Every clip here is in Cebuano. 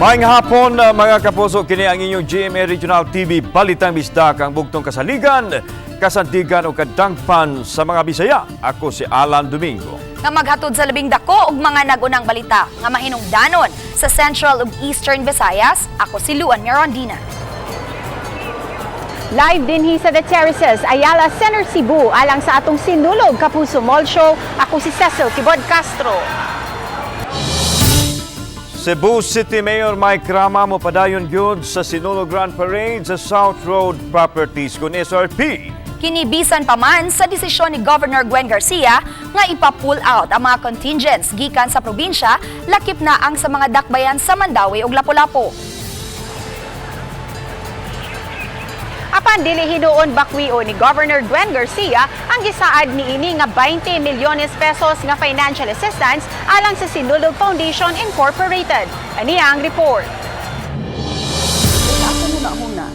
Maayong hapon, mga kapuso, kini ang inyong GMA Regional TV Balitang Bisdak, ang bugtong kasaligan, kasandigan o kadangpan sa mga Bisaya. Ako si Alan Domingo. Nga maghatod sa labing dako og mga nag-unang balita nga mahinungdanon sa Central ug Eastern Visayas. Ako si Luan Mirandina. Live dinhi sa The Terraces, Ayala Center, Cebu, alang sa atong Sinulog Kapuso Mall Show. Ako si Cecil Kibod Castro. Cebu City Mayor Mike Rama mopadayon gyud sa Sinulog Grand Parade sa South Road Properties kun SRP. Kini bisan pa man sa desisyon ni Governor Gwen Garcia nga ipa-pull out ang mga contingents gikan sa probinsya, lakip na ang sa mga dakbayan sa Mandaue ug Lapu-Lapu. Apan dili hinuon bakwio ni Governor Gwen Garcia ang gisaad niini nga 20 milyones pesos nga financial assistance alang sa Sinulog Foundation Incorporated. Aniya ang report. Sa akong huna-huna,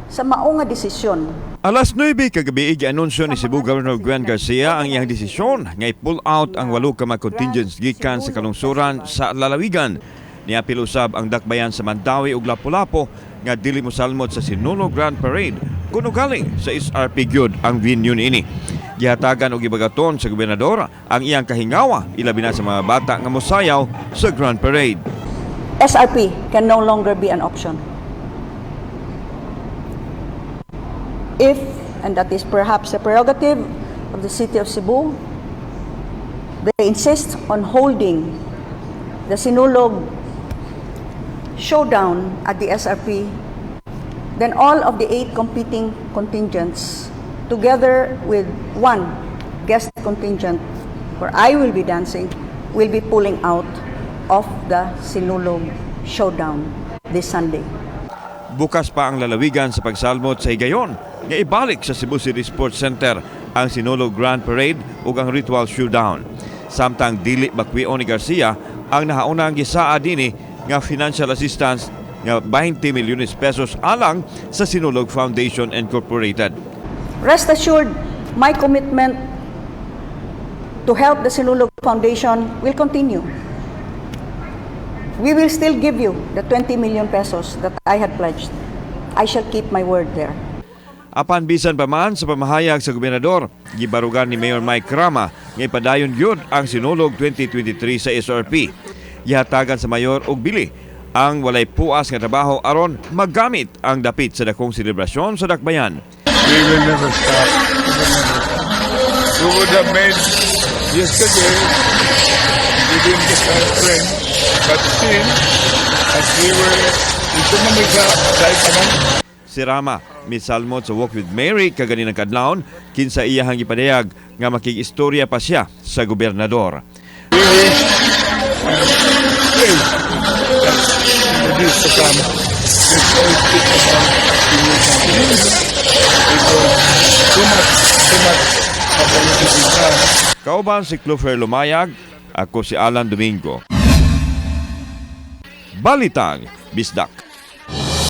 sa mao nga desisyon, Alas 9 kagabi, gianunsyo ni Cebu Governor Gwen Garcia ang iyang desisyon nga i-pull out ang walo ka mga contingents gikan sa kalungsuran sa lalawigan. Niapil usab ang dakbayan sa Mandaue ug Lapu-Lapu nga dili mosalmot sa Sinulog Grand Parade kuno galing sa SRP gyud ang venue niini. Gihatagan og gibagaton sa gobernador ang iyang kahingawa, ilabi na sa mga bata nga mosayaw sa Grand Parade. SRP can no longer be an option. If, and that is perhaps a prerogative of the city of Cebu, they insist on holding the Sinulog showdown at the SRP, then all of the eight competing contingents, together with one guest contingent where I will be dancing, will be pulling out of the Sinulog showdown this Sunday. Bukas pa ang lalawigan sa pagsalmot sa higayon nga ibalik sa Cebu City Sports Center ang Sinulog Grand Parade ug ang Ritual Showdown. Samtang dili bakwion ni Garcia ang nahaunang gisaad dinhi nga financial assistance nga 20 milyones pesos alang sa Sinulog Foundation Incorporated. Rest assured, my commitment to help the Sinulog Foundation will continue. We will still give you the 20 million pesos that I had pledged. I shall keep my word there. Apan bisan pa man sa pamahayag sa gobernador, gibarugan ni Mayor Mike Rama nga ipadayon gyud ang Sinulog 2023 sa SRP. Gihatagan sa mayor og bili ang walay puas nga trabaho aron magamit ang dapit sa dakong selebrasyon sa dakbayan. We will never stop. We will never stop. We would have made yesterday within the time frame, but still, as we were, ito man sa tanan. Si Rama misalmot sa Walk with Mary kaganinang kadlawon, kinsa iyahang gipadayag nga makig-istorya pa siya sa gobernador. We wish and pray that in the days to come, let's all speak about the new country. Because too much, too much have already been done. Kauban si Clover Lumayag, ako si Alan Domingo. Balitang Bisdak.